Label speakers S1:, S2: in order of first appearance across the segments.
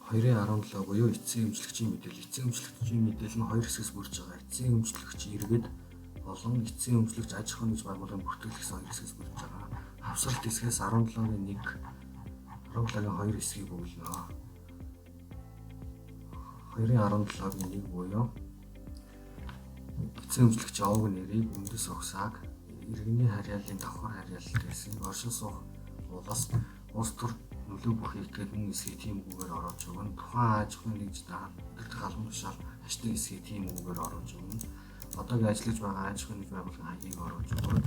S1: 2-17 буюу эцсийн эмчлэгчийн мэдээлэл. Эцсийн эмчлэгчийн мэдээлэл нь хоёр хэсгээс бүрж байгаа. Эцсийн эмчлэгч иргэд болон эцсийн эмчлэгч аж ахуйн нэгж байгууллагын бүртгэл гэсэн хоёр хэсгээс бүрж байгаа. Хавсралт хэсгээс 17-гийн 1, 17-гийн 2 хэсгийг бөглөнө. 2-17-гийн 1 буюу эцсийн эмчлэгч овог нэрийг, үндэс угсааг, иргэний харьяаллын давхар харьяалалт гэсэн оршин суух улс, улс төр нөлөө бүхий этгээд мөн эсхийг тийм үгээр оруулж өгнө. Тухайн аж ахуйн нэгж удирдах албан тушаал ажтыг эсхийг тийм үгээр оруулж өгнө. Одоогийн ажиллаж байгаа аж ахуйн нэгж байгууллагын хаягийг оруулж өгөөд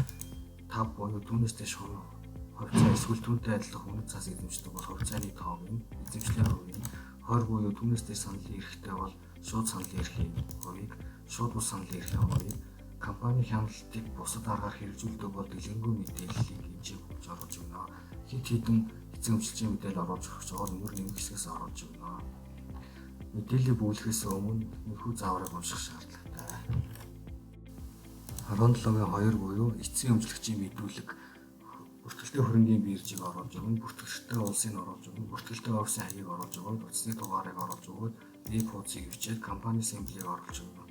S1: 5 буюу түүнээс дээш хувьцаа эсвэл түүнтэй адилхан үнэт цаас эзэмшдэг бол хувьцааны тоог нь, эзэмшлийн хувийг, 20 буюу түүнээс дээш саналын эрхтэй бол шууд саналын эрхийн хувийг, шууд бус саналын эрхийн хувийг, компани хяналтыг бусад аргаар хэрэгжүүлдэг бол дэлгэрэнгүй мэдээллийг энэ бүгж оруулж өгнө. Хэд хэдэн эцсийн өмчлөгчийн мэдээлэл оруулж өгөх жоо нэмэр нэмэх хэсгээс оруулж өгнө. Мэдээллийг бөглөхөөс өмнө энэхүү зааврыг унших шаардлагатай. 17-гийн 2 буюу эцсийн өмчлөгчийн мэдүүлэг, бүртгэлтэй хөрөнгийн биржийг оруулж өгнө, бүртгэлтэй улсыг оруулж өгнө, бүртгэлтэй офисын хаягийг оруулж өгөөд, утасны дугаарыг оруулж өгөөд, веб хуудсыг бичээд компани символыг оруулж өгнө.